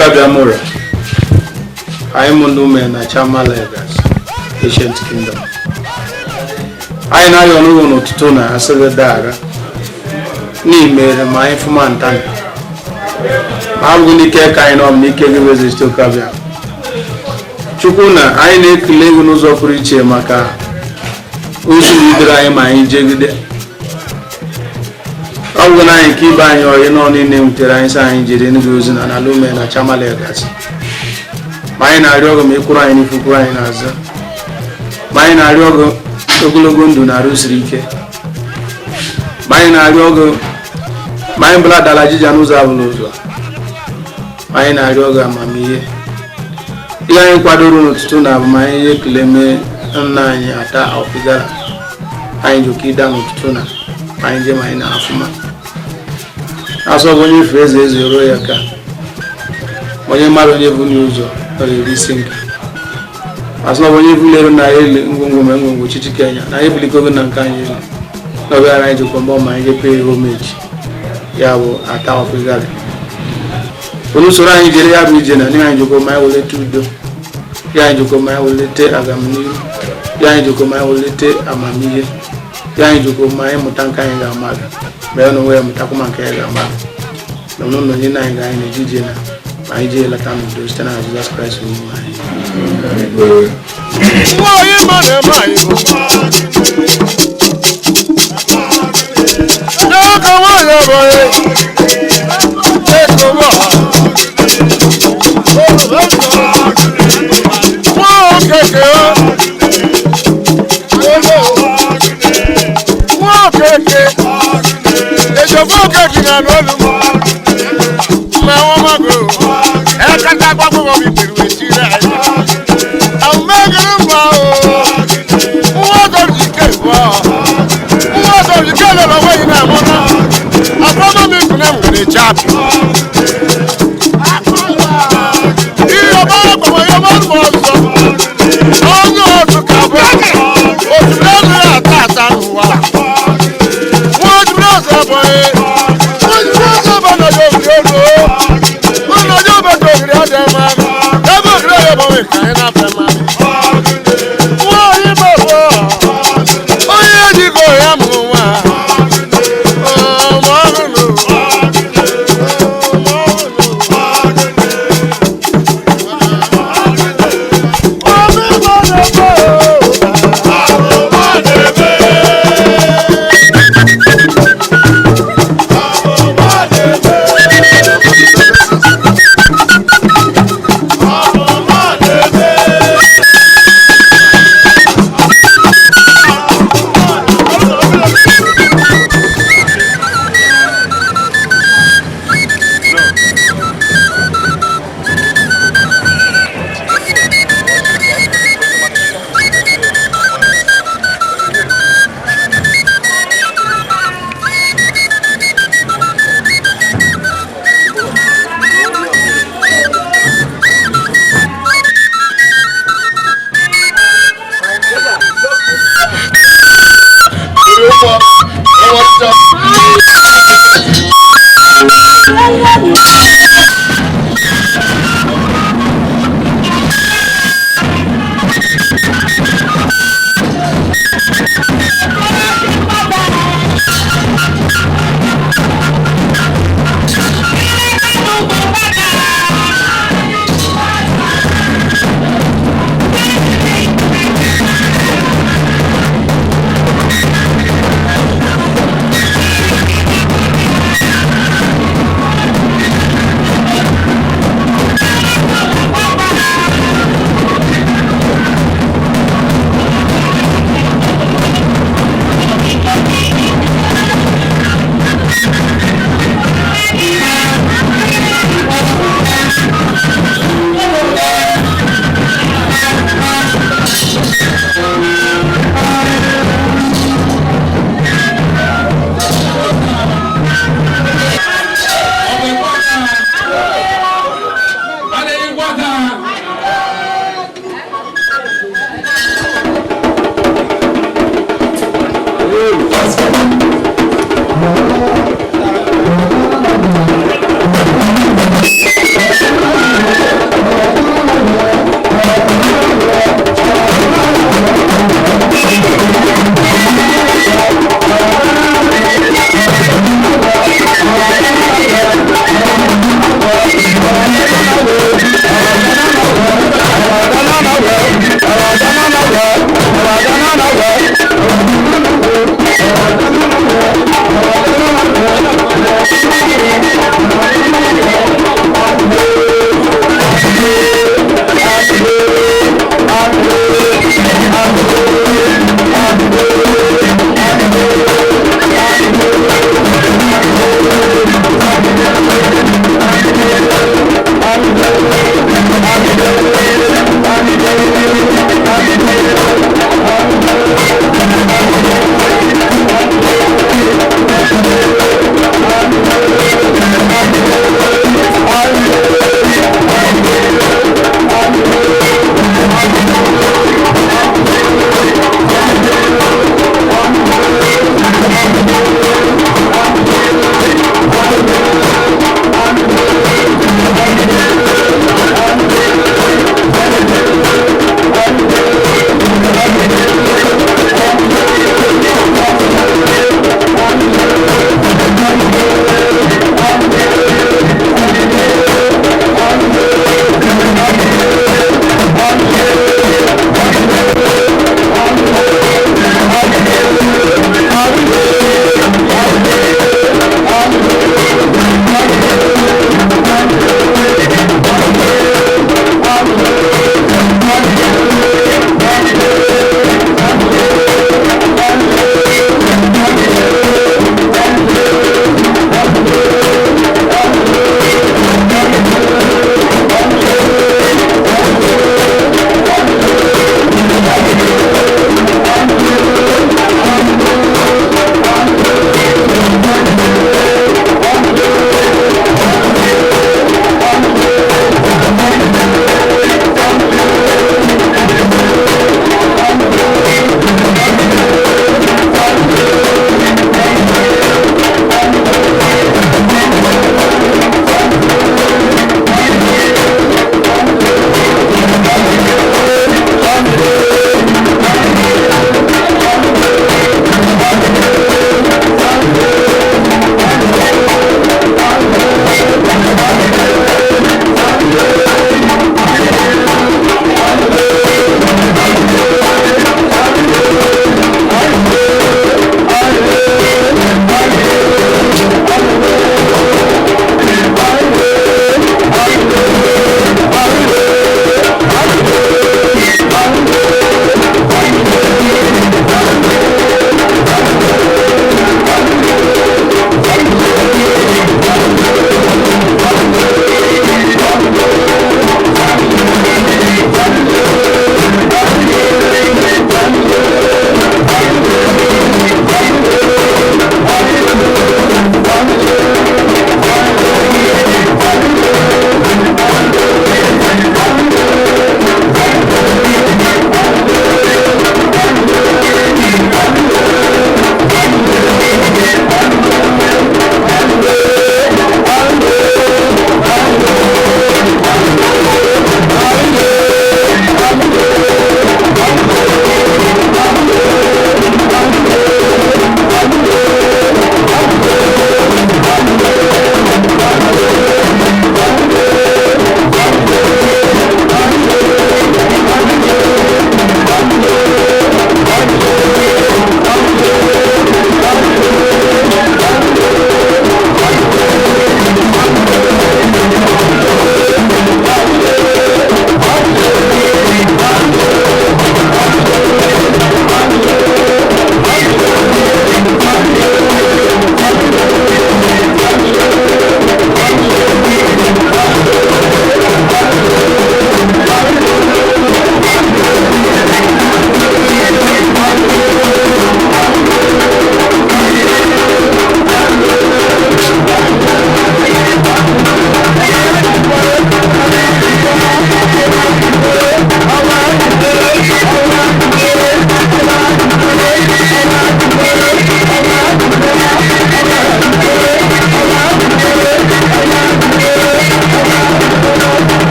Chitoke Abịamụrụ, anyị mụ ndị ume na Chamalegas Ancient Kingdom. Anyị na-ayọ n'ụlọ n'ụtụtụ na asịrị dara n'imere ma anyị fụma ntana ma abụghị n'ike ka anyị nọ n'ike gị bụ eze Chitoke Abịa. Chukwu na anyị na-ekele gị n'ụzọ pụrụ iche maka ozi na idere anyị ma anyị jegide. Ọ bụ na anyị nke ibe anyị ọyị nọ niile nwutere anyị sị anyị jere n'oge ozi na n'ala ume na Chamalegas. Ma anyị na-arịọ gị ma ị kwụrụ anyị n'ifu, kwụrụ anyị n'azụ. Ma anyị na-arịọ gị ogologo ndụ na arụ siri ike. Ma anyị na-arịọ gị ma anyị bụla dara jija n'ụzọ abụla ụzọ. Ma anyị na-arịọ gị amamihe. Ihe anyị kwadoro n'ụtụtụ na abụ ma anyị ekele mee nna anyị ata ọfigara. Anyị ji oke ịda n'ụtụtụ na ma anyị jee ma anyị na-afụma. Asọ bụ onye ife eze eze ruo ya ka onye mara onye bụ n'ụzọ ọ ga-eri isi nke asọ bụ onye bulere na elu ngwongwo ma ngwongwo chichi Kenya na anyị bulikogo na nke anyị elu n'ọbịara anyị jikwa mbọ ma anyị jepe homeji ya bụ ata ọfigara. Onye usoro anyị jere ya bụ ije na ndị anyị jikwa ma anyị welete udo, ya anyị jikwa ma anyị welete agamnihu, ya anyị jikwa ma anyị welete amamihe, ya anyị jikwa ma anyị mụta nke anyị ga-ama gị, ma ya na onwe ya mụtakwa ma nke ya ga-ama gị na ọnụ onye na anyị ga anyị na-eje ije na ma anyị jee lata n'udo site na Jizọs Kraịst onye anyị. Nwanyị ma na-eme anyị bụ n'oge nwanyị ọbụghị ego bụ nwa okeke, nwa okeke ejogbo okeke na n'olu m ma nwa mago ẹ̀ẹ́kátá gbàgbọ́ mi pẹ̀lú èsì rẹ̀ àwọn mẹ́gẹ̀rẹ̀ ń bọ̀ ọ́ nwa ọdọ ike bọ̀ nwa ọdọ ike lọrọ wẹ́yìn náà mọ́ náà àbọ̀mọ́ mi kùnà nwere chaapị ihe ọba agbọmọ ya ọba mma ọzọ onye otu ka bụ otu n'elu ya ata ata n'ụwa nwa ojúbúrò ọzọ abụghị nwa ojúbúrò ọzọ bụ na ọjọ ogiri olu nwa ọjọ obodo ogiri adị mma.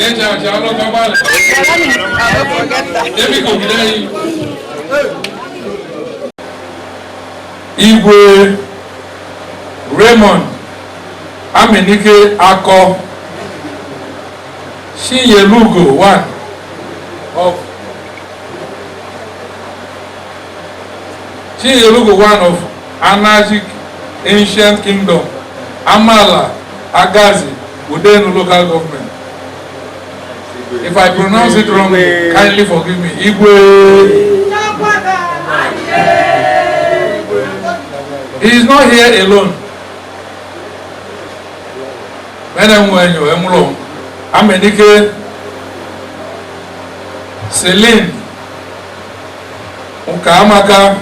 Eche àṣà ọlọ́kọ̀ balẹ̀. Èmi kò kí lẹ́yìn. Igwe Raymond Aminike Akọ Chinyelugo one of Chinyelugo one of Anaji Ancient Kingdom, Amala, Agazi, Udenu Local Government. If I pronounce it wrongly, kindly forgive me. Igwe. He is not here alone. Amenike Celine Ukamaka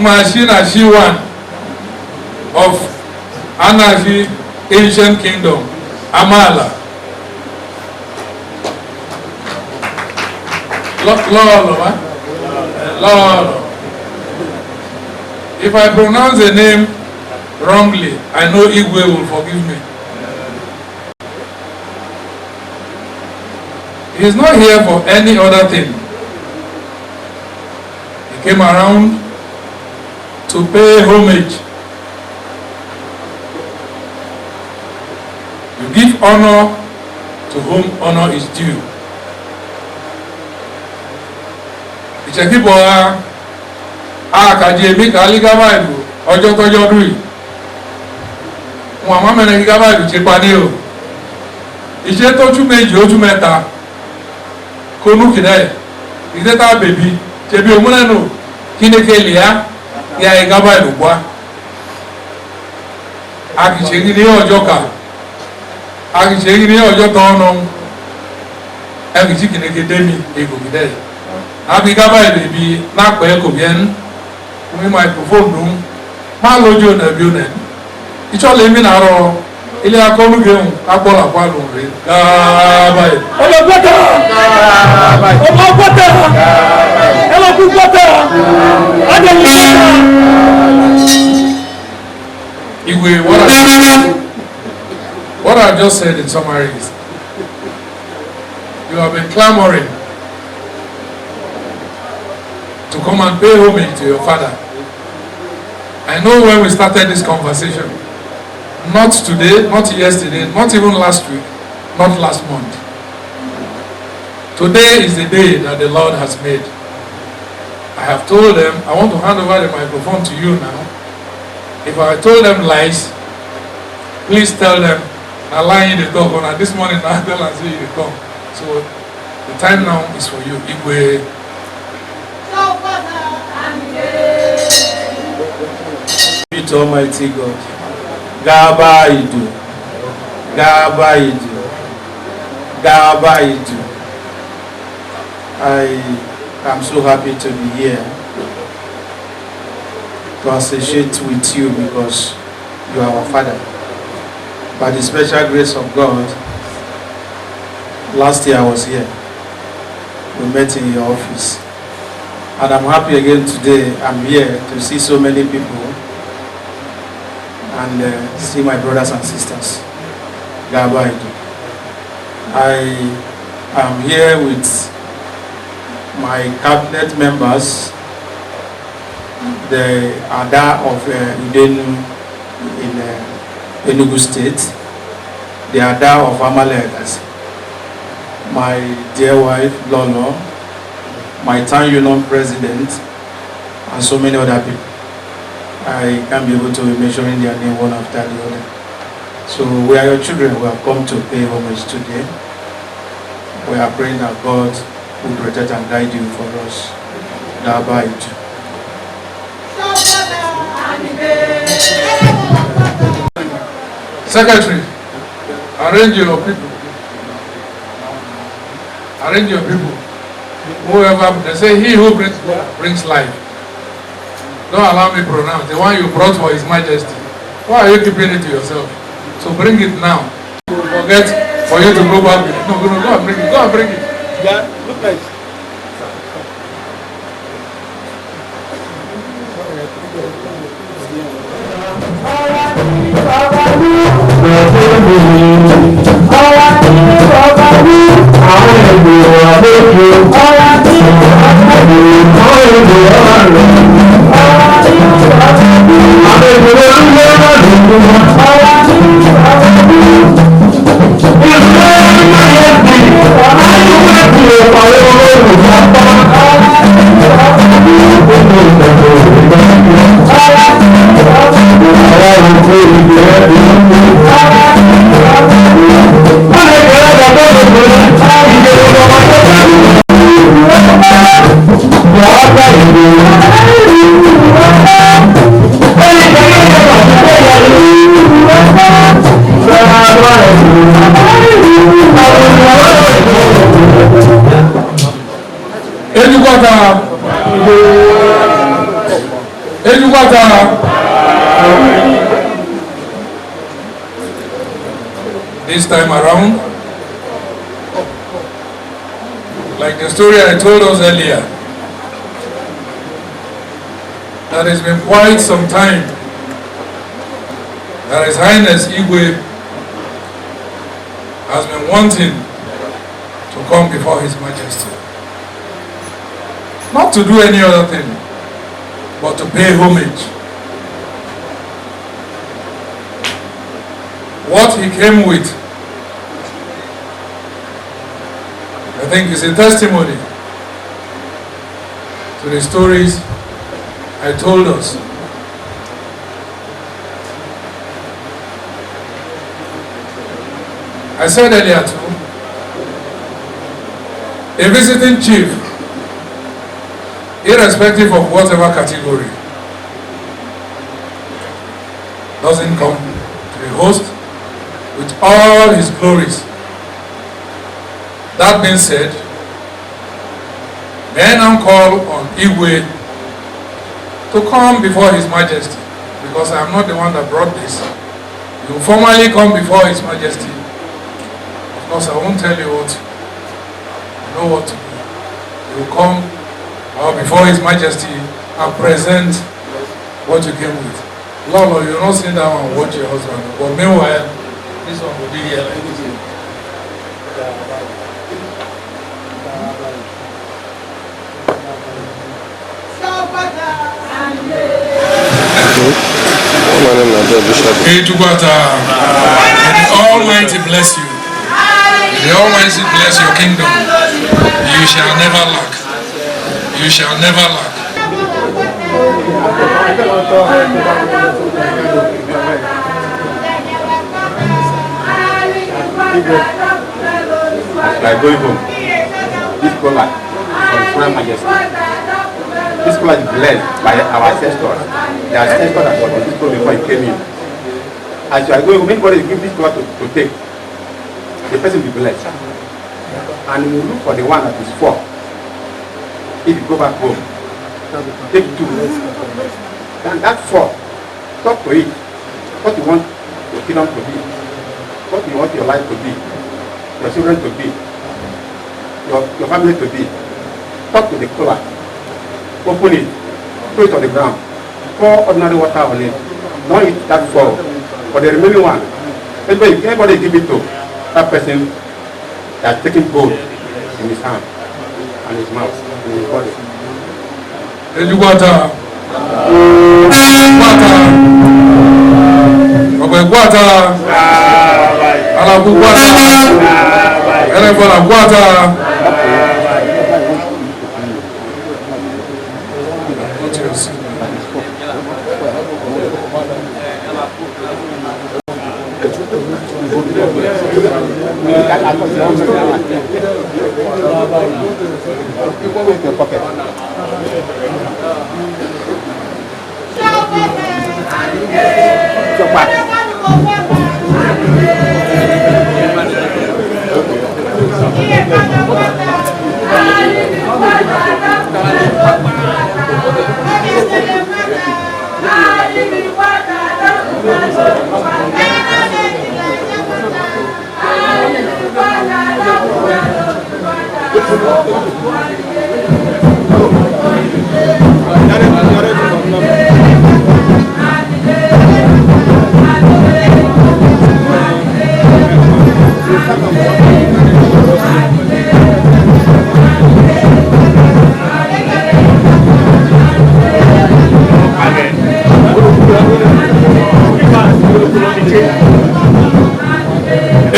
Mashina Shiwan of Anaji Ancient Kingdom, Amala. Lolo. If I pronounce the name wrongly, I know Igwe will forgive me. He is not here for any other thing. He came around to pay homage. You give honor to whom honor is due. Ìṣèkíbọ̀ àkàjì èmi kà á lé gábà ìlú ọjọ́ tọ́jọ́ dùn yìí. Wọn àmọ́ mẹ́rin kí gábà ìlú ti pa ní o. Ìṣe tó tú méjì ó tú mẹ́ta. Kónú kìdá yìí. Ìṣe tá a bèbí ṣebí òmúlẹ́nu kí ni kéèlì á yá ẹ gábà ìlú gbá. Àkìṣe ní ọjọ́ kà. Àkìṣe ní ọjọ́ tọ́ ọ́nà. Ẹ̀kìṣí kìnìkì dé mi ègò kìdá yìí. Àbí gábà ìlú ibi lápẹ́ kò bí ẹnu. Kùmí microphone dùn. Má lójú ọ̀nà ẹ̀bí ọ̀nà ẹ̀mí. Ìtsọ́ lè mí nàárọ̀ ilé akọ́nùgẹ̀hùn agbọ́làpá lòun rè gábà yìí. Ọlọ́gbọ́tà! Ọlọ́gbọ́tà! Ẹlọ́gbọ́tà! Adéwìgbọ́tà! Igwe, what I just said in summary is, you have been clamoring to come and pay homage to your father. I know when we started this conversation, not today, not yesterday, not even last week, not last month. Today is the day that the Lord has made. I have told them, I want to hand over the microphone to you now. If I told them lies, please tell them, I lie in the dog on this morning, I tell and say you come. So the time now is for you. Igwe. To Almighty God. Gaba Idu. Gaba Idu. Gaba Idu. I am so happy to be here to associate with you because you are our father. By the special grace of God, last year I was here. We met in your office. And I'm happy again today. I'm here to see so many people and see my brothers and sisters. Gaba Idu. I am here with my cabinet members, the Ada of Udenu in Enugu State, the Ada of Amala Egasi, my dear wife, Lolo, my town union president, and so many other people. I can't be able to be mentioning their name one after the other. So we are your children. We have come to pay homage today. We are praying that God will protect and guide you for us. Gaba Idu. Secretary, arrange your people. Arrange your people. Whoever, they say he who brings life. Don't allow me pronounce. The one you brought for His Majesty. Why are you keeping it to yourself? So bring it now. Forget for you to go back with it. No, no, go and bring it. Go and bring it. Yeah, look nice. This time around, like the story I told us earlier, that it's been quite some time that His Highness Igwe has been wanting to come before His Majesty. Not to do any other thing, but to pay homage. What he came with, I think, is a testimony to the stories I told us. I said earlier too, a visiting chief, irrespective of whatever category, doesn't come to the host with all his glories. That being said, may I now call on Igwe to come before His Majesty, because I am not the one that brought this. You formally come before His Majesty. Of course, I won't tell you what you know what to do. You will come before His Majesty and present what you came with. Lolo, you'll not sit down and watch your husband. But meanwhile, this one will be here like this. May the Almighty bless you. May the Almighty bless your kingdom. You shall never lack. You shall never lack. Like going home, this kola from His Royal Majesty. This kola is blessed by our ancestors. The ancestors that were on this kola before he came in. As you are going home, anybody give this kola to take, the person will be blessed. And you look for the one that is four. If you go back home, take two. Then that four, talk to it. What you want your kingdom to be, what you want your life to be, your children to be, your family to be. Talk to the kola. Open it, throw it on the ground, pour ordinary water on it. Don't eat that four. For the remaining one, anybody give it to that person that's taking gold in his hand and his mouth and his body. Ejukwata. Kwata. Kwata. Alaku kwata. Elebola kwata.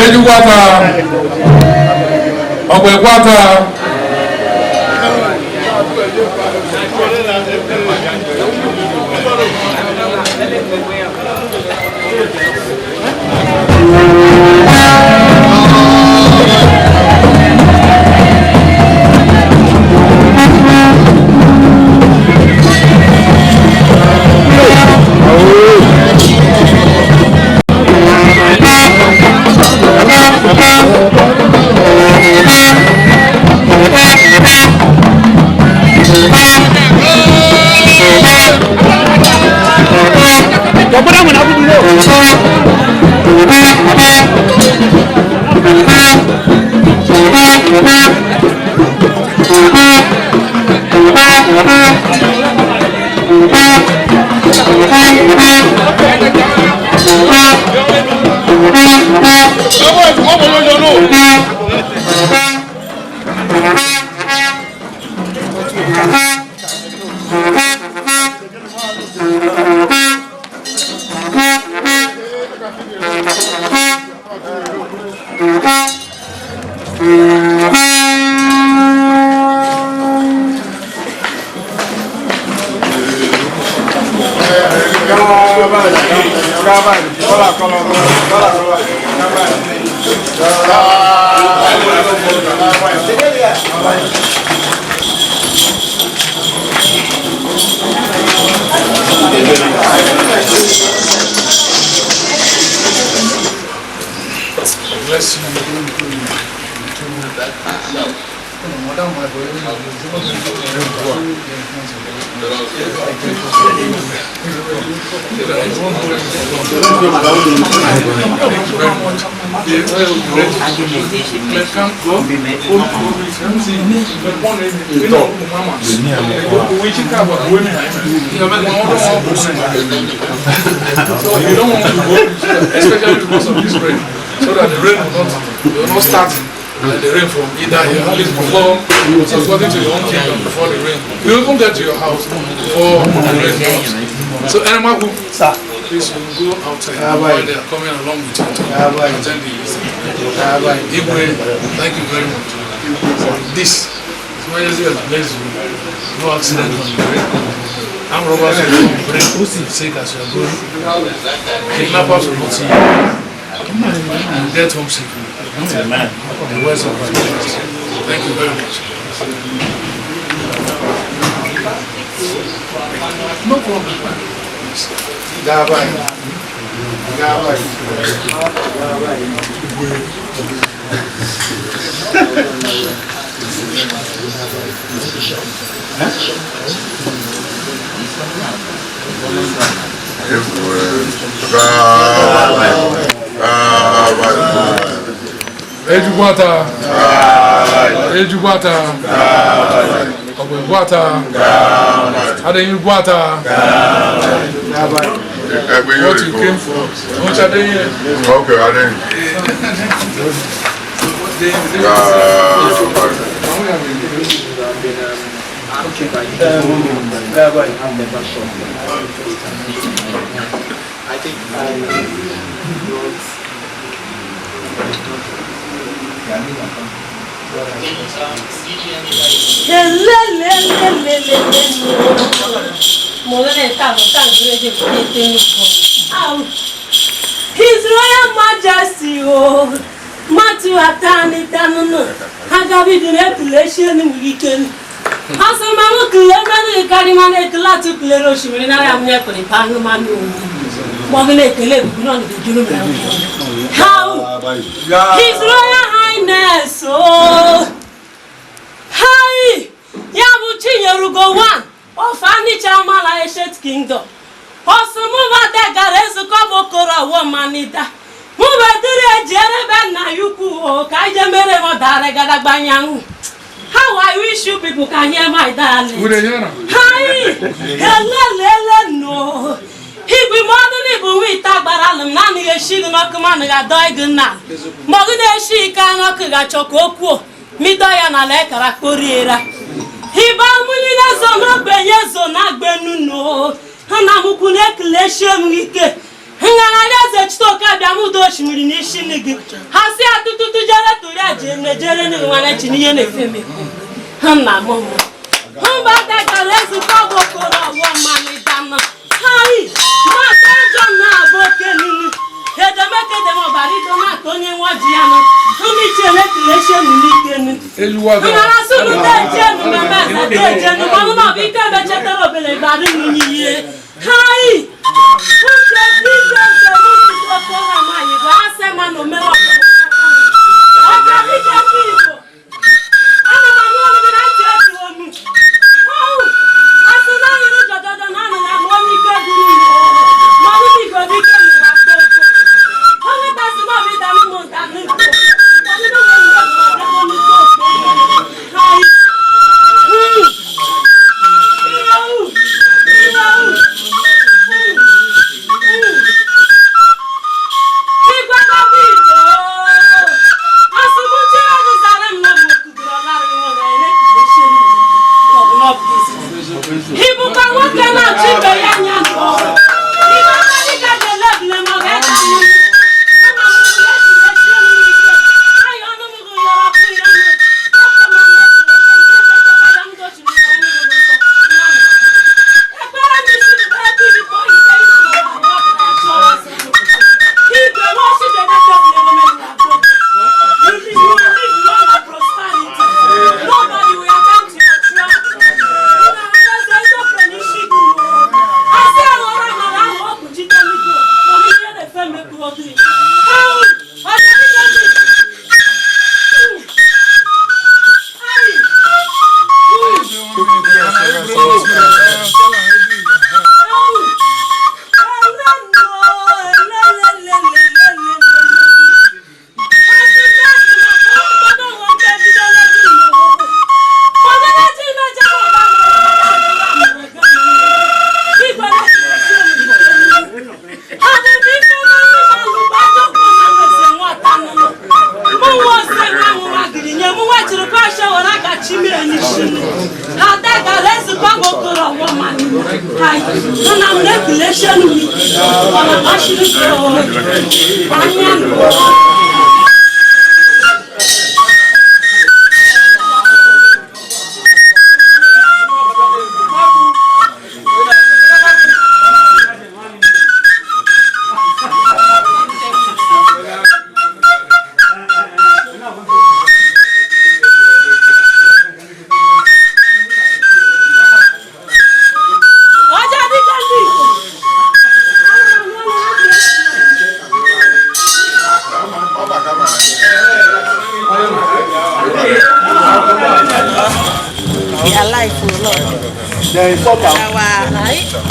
Ejukwata, Ọ̀gbẹ̀kwata. Bless you. So you don't want to go, especially because of this rain, so that the rain will not start the rain from either here, at least before it's gotten to your own kingdom before the rain. You even get to your house before the rain comes. So Enemaku, please you go outside while they are coming along with you to attend the Igwe, thank you very much for this. His Majesty has blessed you. No accident on the way. Armed robbers will not break sick as you are going. Kidnappers will not see you. And get home safely. The words of my Majesty. Thank you very much. No problem. Ejukwata, Ejukwata, Ọ̀gbẹ̀kwata, Adéyínkwata. What you came for? What Adeyin? Okay, Adeyin. I think His Royal Majesty, oh, Matthew Atani Tanunu, Hagabi Regulation Weekend. Asamamu Kilemani Karimane Klatu Kleroshi, Panumanu, Mogane Kele, How His Royal Highness, oh, Hi, Yabu Chinyerugo one of Anicha Mala Eshet Kingdom. Osumuba degara ezukọ bokoro womanida. Mubediri ejerebe na yuku o ka ije mere mo dare gadagbanyanwu. How I wish you people can hear my darling. Hi, hello, no. Igwe ma ọdụ n'ịbụ nwa ite agbara alụ m naanị ga-eshi gị n'ọkụ ma anaghị adọ gị nna. Ma ọ gị na-eshi ike n'ọkụ ga-achọ ka o kwuo mido ya n'ala ekara kporiera. Ibe amụnye na-ezo n'ogbenye zo na-agbenu ha na mụkwu na-ekele m ike. Ngagharị eze Chitoke abịa m udo osimiri n'isi gị. Ha si atụtụtụ jere tụrụ aja ejere n'ihi nwana chi n'ihe na-efe m ha nna m mba dagara ezukọ bụ okoro ọwọ mmanụ dana hai mata ajọ na-abụ oke ninu edemekedem ọbara ido na-ata onye nwa ji ya nụ hụmiche na-ekele m n'ike nu ngara sunu dejenu meme dejenu manụ na ọbụ ike mechetara obele gbara n'ihe hai uche ike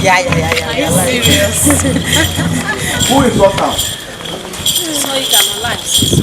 Yeah. Are you serious? Who is Otam? So you can alive, so.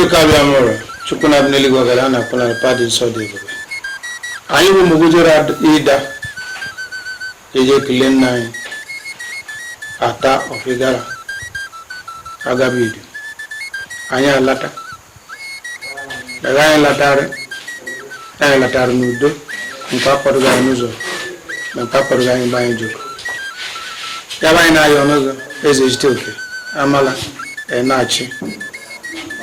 Chukwu abịa mụrụ Chukwu na-abụ n'eluigwe gara a na-akpọ na padị nsọ dị ebube. Anyị bụ mụgidere ịda eje ekele nna anyị ata ọfịgara agabidu anyị alata daga anyị latarị anyị latara n'udo nke akwadoghị anyị n'ụzọ na nke akwadoghị anyị mgbe anyị jụrụ ya bụ anyị na-ayọ n'ụzọ eze jite oke amala na-achị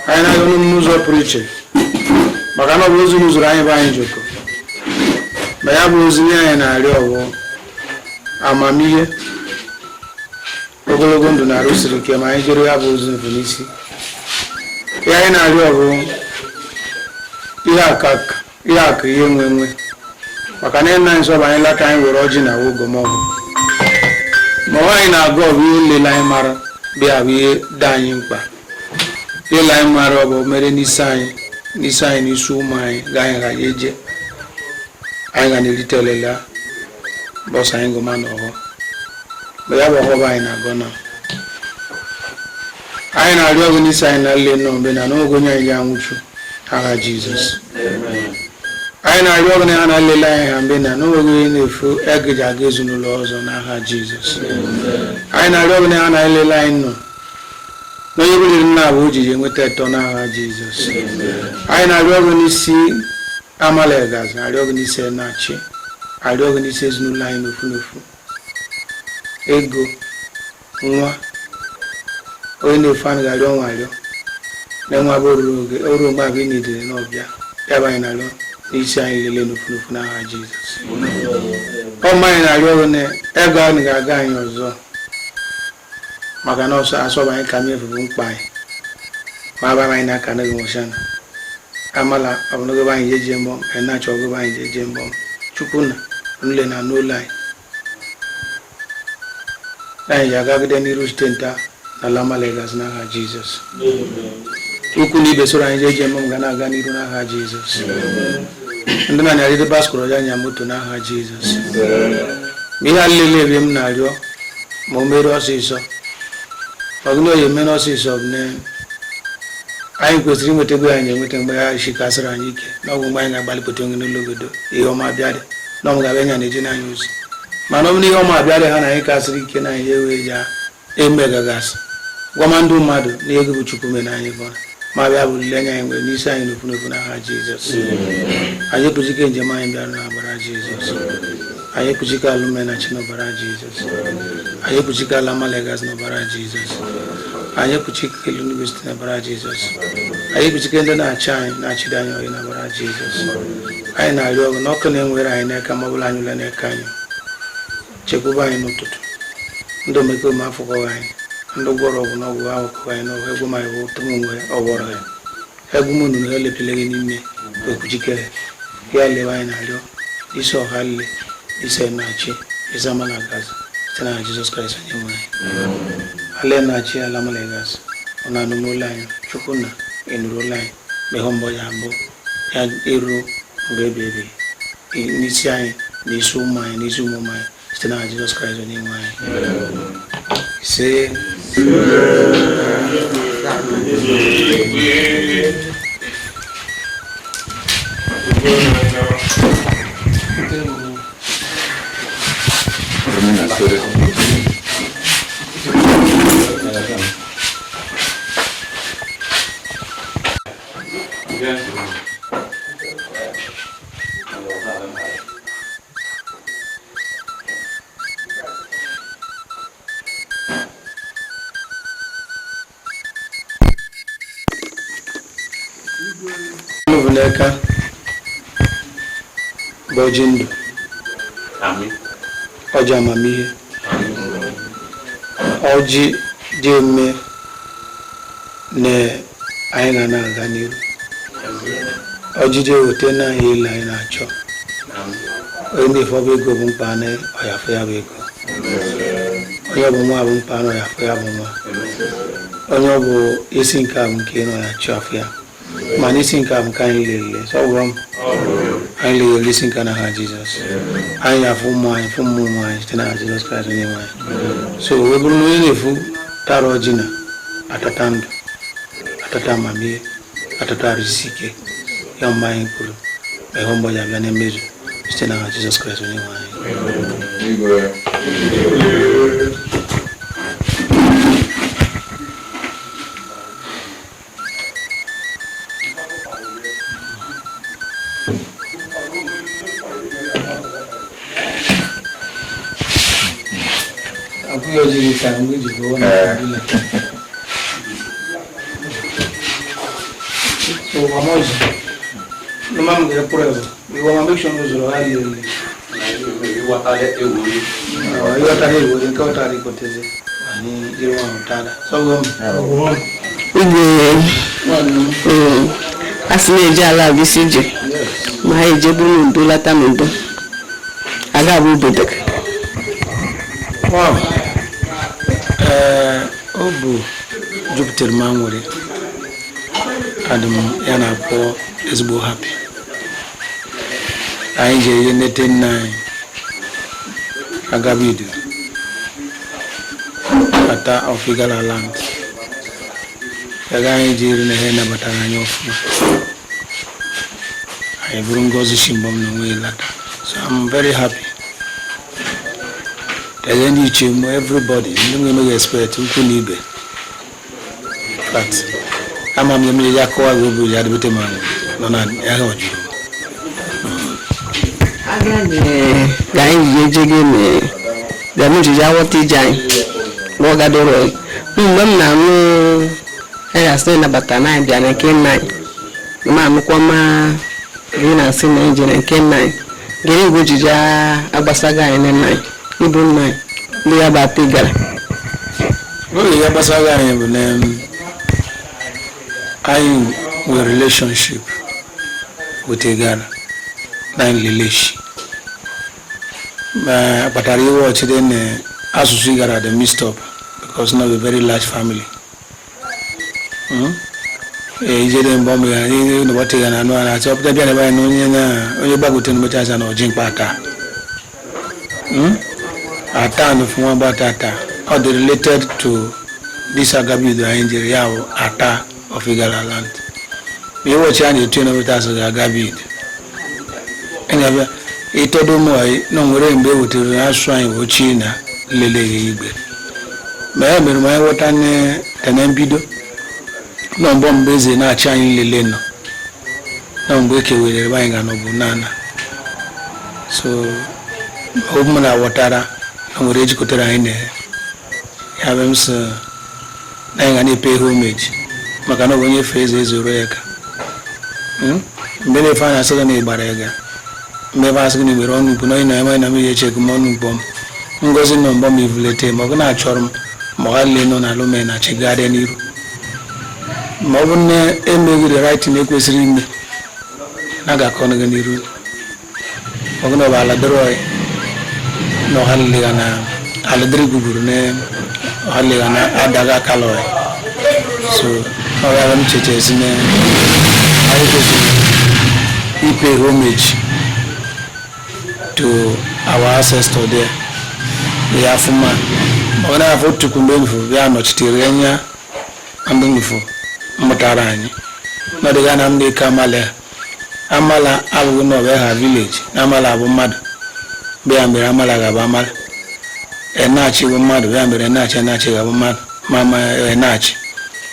anyị na-ayọ ọnụ n'ụzọ pụrụ iche maka na ọ bụ ozi n'ụzọrọ anyị bụ anyị jụkọ ma ya bụ ozi nye anyị na-arịọ ọwụ amamihe ogologo ndụ na arụ siri ike ma anyị jere ya bụ ozi bụ n'isi ihe anyị na-arịọ bụ ihe akụ ihe nwe nwe maka na nna nsọ bụ anyị lata anyị were ọjị na ogomọgụ ma nwaanyị na-agụ ọ bụ ihe nlele anyị mara bịa bụ ihe dị anyị mkpa ihe anyị mara ọ bụ mere n'isi anyị n'isi anyị n'isi ụmụ anyị ga anyị ga eje anyị ga na-erite elele bọsụ anyị gụma na ọghọ ma ya bụ ọghọ bụ anyị na-agọ na anyị na-arịọ ọgụ n'isi anyị na nle nọ mgbe na n'oge onye anyị ga-anwụchu agha Jizọs. Anyị na-arịọ ọgụ na ha na-elele anyị ha mgbe na n'oge onye na-efu egeji aga ezinụlọ ọzọ n'aha Jizọs. Anyị na-arịọ ọgụ na ha na-elele anyị nọ n'onye buliri nna abụ ojiji enweta eto n'aha Jizọs. Anyị na-arịọ ọgụ n'isi Amalegas, arịọ ọgụ n'isi na-achị, arịọ ọgụ n'isi ezinụlọ anyị n'ofu n'ofu, ego nwa onye na-efu anyị ga-arịọ nwa arịọ na nwa bụ oru mgbe abụ ịnidere n'ọbịa ya bụ anyị na-arịọ n'isi anyị lele n'ofu n'ofu n'aha Jizọs. Ọma anyị na-arịọ ọgụ na ego anyị ga-aga anyị ọzọ maka na ọsọ asọba anyị ka mmefu bụ mkpa anyị ma aba anyị n'aka n'oge nwụchana amala ọbụnagobe anyị jeje mbọ anyị na-achọ ọgụbe anyị jeje mbọ Chukwu na nle na n'ụlọ anyị anyị ji agagide n'iru site nta na ala Amalegas n'aha Jizọs. Ukwu na ibe soro anyị jeje mbọ ga na-aga n'iru n'aha Jizọs. Ndị na-anyarịde baskọrọ ya anya moto n'aha Jizọs. Ma ihe alele ebe m na-arịọ ma o mere ọsịsọ ọgụna oyi emere ọsịsọ bụ na anyị kwesịrị inweta ego anyị enweta mgbe ya shikasịrị anyị ike n'ọgwụ mgbe anyị ga-agbalịpụta onwe n'ụlọ obodo ihe ọma abịarị na ọ ga-abịa anya na-eje n'anya ozi mana ọ bụrụ ihe ọma abịarị ha na anyị kasịrị ike na anyị ewe ya emegagasị gwama ndị mmadụ na ego bụ Chukwu mere anyị bụra ma bịa bụ olileanya anyị nwere n'isi anyị n'ofu n'ofu n'aha Jizọs. Anyị ekpuchike njem anyị bịara n'agbara Jizọs. Anyị ekpuchike alụmena chi n'ọbara Jizọs. Anyị ekpuchike ala Amalegas n'ọbara Jizọs. Anyị ekpuchike Enugu steeti n'ọbara Jizọs. Anyị ekpuchike ndị na-achị anyị na-achịdo anyị oyi n'ọbara Jizọs. Anyị na-arịọ ọgụ na ọkụ na-enwere anyị n'aka ma ọ bụla anyị ụlọ n'aka anyị chekwube anyị n'ụtụtụ ndị omekome afọkọghị anyị ndị gwọrọ ọgwụ n'ọgwụ ahụkọghị anyị n'ọgwụ egwu ma iwu tụmụ onwe ọwọrọ ya egwu m nụrụ ha elepile gị n'ime ekwuchikere ya lewe anyị na-arịọ isi ọha nle isi na-achị isi Amalegas site na Jizọs Kraịst onye nwe anyị. Ala na-achị ala Amalegas ọ na-anụ n'ụlọ anyị Chukwu na enuru ụlọ anyị ma ịhụ mbọ ya abụ ya eruo mgbe ebi ebi n'isi anyị na isi ụmụ anyị na isi ụmụ ụmụ anyị site na Jizọs Kraịst onye nwe anyị. Ise. N'aka bụ ọjị ndụ, ọjị amamihe, ọjị dị eme na anyị ga na-aga n'iru, ọjị dị eweta na anyị ele anyị na-achọ onye na-efe ọbụ ego bụ mkpa na ọyafọ ya bụ ego, onye bụ nwa bụ mkpa na ọyafọ ya bụ nwa, onye ọ bụ isi nke a bụ nke nọ ya chọ afọ ya mana isi nke a bụ nke anyị lelele sọgwụrọ m anyị lelele isi nke n'aha Jizọs. Anyị afụ ụmụ anyị fụ ụmụ ụmụ anyị site n'aha Jizọs Kraịst onye nwe anyị. So wee bụrụ na onye na-efu tara ọjị na atata ndụ, atata amamihe, Atụtụ arụ isi ike ya mgbe anyị kwuru ma ihe mgbe ya abịa na mmezu site na Jizọs Kraịst onye nwe anyị. Akwụghị ojiri ka mgbe ji gụọ na kabila. So wamoji. No mam ga pụrụ We want to make sure no zoro ali oli. Iyo tare wo de ka tare ko teze. Ani jiro wa tada. So go. Igwe a sị na-eje ala bụ isi ije ma ha eje buru n'udo lata n'udo aga bụ obodo. Wow. Ọ bụ jupụtara m nwere adị m ya na-akpọ ezigbo happy. Anyị ji eje nete nna anyị Agabidu ata of Igala land. Ebe anyị ji iri na ihe nabatara anyị ọfụma. Anyị bụrụ ngọzi si mbọ m na onwe lata. So I'm very happy. There's ndị iche m everybody ndị m emeghị expect ukwu na ibe. But ama m mmiri ya kọwa gị obi ya adịbete m ahụ nọ na ahụ juru. Ga anyị ji eje gị mee ga m jiji aghọta ije anyị ma ọ gadoro mgbe m na-anụ ya asị nabata na anyị bịa na nke nna anyị ma anụkwa ma gị na-asị na anyị jere nke nna anyị gịnị igwe ojiji agbasago anyị na nna anyị ịbụ nna anyị ndị ya bụ atọ gara. Oge ya gbasago anyị bụ na anyị nwere relationship with Igala na Nleleshi. Ma kpatara iwe ọchịrị na asụsụ Igala dị mixed up because not a very large family. Ijede mbọ mgbe ya n'ụbọchị ga na anụ ala achọ pụta bịa na ebe anyị na onye na onye gbagote n'ụbọchị aza na ọjị mkpa ata. Ata na ofu nwa gbata ata. Ọ dị related to this Agabidu anyị jere ya bụ ata of Igala land. Ma iwe ọchị a na-etu ya n'ụbọchị azụ ga Agabidu. Ịga-abịa ịtọdo ụmụ anyị na o nwere mgbe e wetere asụsụ anyị bụ ochie na nlele igwe. Ma ya mere ma anyị ghọta na mbido nọ mbọ mgbe eze na-achị anyị nlele nọ na mgbe e kewere ebe anyị ga-anọbụ nana. So ọ na ghọtara na nwere ejikọtara anyị na ya bụ m sị na anyị ga na-epe homage maka na ọ bụ onye fee eze ezoro ya ka. Mgbe na-efe anyị asị gị na ịgbara ya ga mgbe ebe asị gị na iwere ọnụ ukwu na onye na-eme na mmiri echekwu m ọnụ mkpọ m ngozi nọ mbọ m ivulete ma ọ bụ na-achọrọ m ma ọ lee nọ na alụme na chegharịa n'iru ma ọ bụ na emeghị the right thing ekwesịrị ime na ga-akọ gị n'iru ọ bụ na ọ bụ ala dịrị ọyị na ọha lele na ala dịrị gwugwuru na ọha lele na adaghị akala ọyị. So ọ ya m cheche si na anyị kwesịrị ipe homage to our ancestor there. Ya afụma ọ na-afụ otu mgbe mfu ya nọchitere anya ndị mfu mụtara anyị n'ọdịga na ndị ka amala amala abụghị na ọbịa ha village na amala abụ mmadụ bịa mere amala ga-abụ amala enachi bụ mmadụ bịa mere enachi enachi ga-abụ mmadụ ma ma enachi.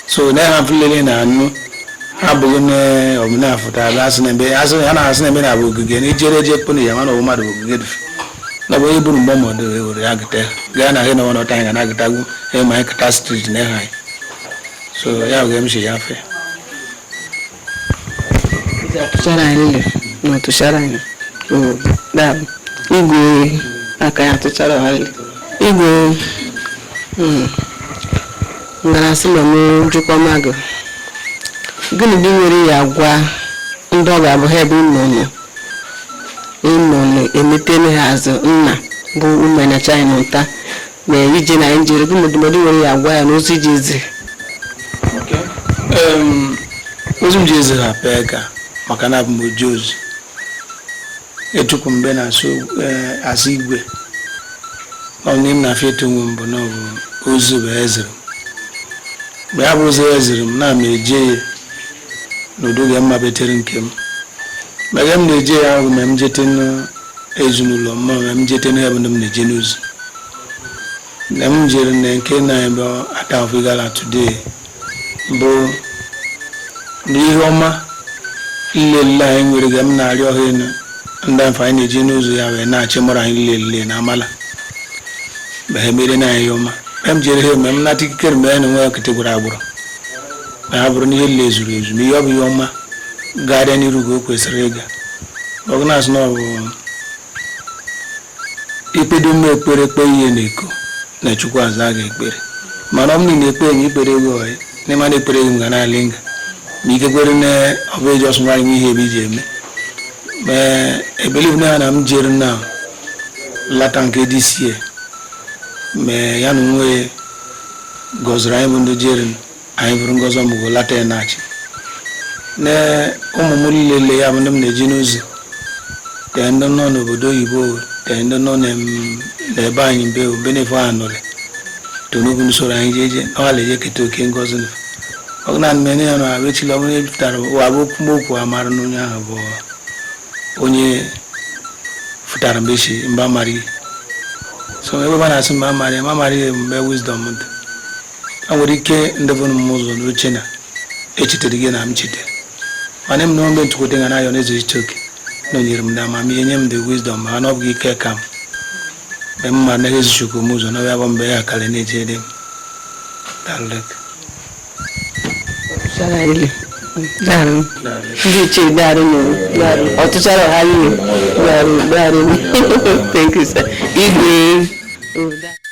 So na ha lele na anụ abụghị na ọbụna afụta asị na ebe asị ha na-asị na ebe na-abụ ogige na ijere eje kpụ ya mana ọbụ mmadụ bụ ogige dị na bụ onye buru mgbe ọmọdụ ewere ya gịta gaa na na ọnọta anyị ga na-agịtagwu ma anyị kata street na ha anyị. So ya bụ m si ya fe atụchara anyị le na atụchara anyị igwe aka ya atụchara ọha le igwe ngarasị ma m jụkwa magụ gịnị dị nwere ya gwa ndị ọ ga-abụ ha ebe ịnọ ịnọ emetene ha azụ nna bụ ume na China nta na ije na njere gịnị ndụmọdụ nwere ya gwa ya n'ozi ije ezi? Ozi m ji ezi ha pee ka maka na abụ m oji ozi etukwu mgbe na-asụ asụ igwe ọ na m na-afịa etu onwe m bụ na ọ bụ ozi bụ eziri mgbe ya bụ ozi eziri m na m eje N'udo ga mma betere nke m mege m na-eje ya ahụ ma m jete n'ezinụlọ m ma m jete n'ebe ndị m na-eje n'ozi na m jere na nke na ebe Atafo Igala today bụ na ihe ọma nlele anyị nwere ga m na-arịọ ha enu ndị mfe anyị na-eje n'ụzọ ya wee na-achị mụrụ anyị nlele na amala ma ha mere na anyị ọma m jere ha ma m nata ikikere mgbe ya na onwe ya ketegburu agbụrụ na ha bụrụ na ihe nle zuru ezu ma ihe ọ bụ ihe ọma garịa n'iru ka o kwesịrị ịga ọgụ na-asị na ọ bụ ikpedo mma ekpere kpe ihe na-eko na Chukwu aza ga ekpere mana ọ bụ na ekpe enyi ikpere ego ọyị n'ịma na ekpere ego ga na-alị nga ma ike kwere na ọ bụ eji ọsụ nwaanyị ihe ebe iji eme ma ebeliv na ya na m jere na lata nke dị sie ma ya na onwe ya gọziri anyị bụ ndị jere anyị bụrụ ngọzi ọmụgwọ lata ya na-achị na ụmụ m niile ya bụ ndị m na-eji n'ozi tee ndị nọ n'obodo oyibo tee ndị nọ n'ebe anyị mbe mbe na-efe ha nọrị tonubu n'usoro anyị jeje na ọhala eje keta oke ngọzi nụ ọ na mmene ya na abechila onye pụtara ụwa bụ okwu amara na onye ahụ bụ onye fụtara mgbe echi mba mara ihe so ebe a na-asị mba mara ihe ma mara ihe mgbe wisdom dị o nwere ike ndị bụ m ụzọ n'oche na echetere gị na m chetere mana m na mgbe ntụkwute ga na-ayọ n'ezo iche oke na o nyere m na amamihe nye m the wisdom ma na ọ bụghị ike ka m mgbe m ma naghị ezuchukwu m ụzọ n'ọbịa bụ mgbe ya karị na-eje dị m dalụk. Daalụ. Ndị ichie daalụ nụ. Daalụ. Ọtụchara ọha niile. Daalụ, daalụ. Thank you, sir. Igwe. Oh, daalụ.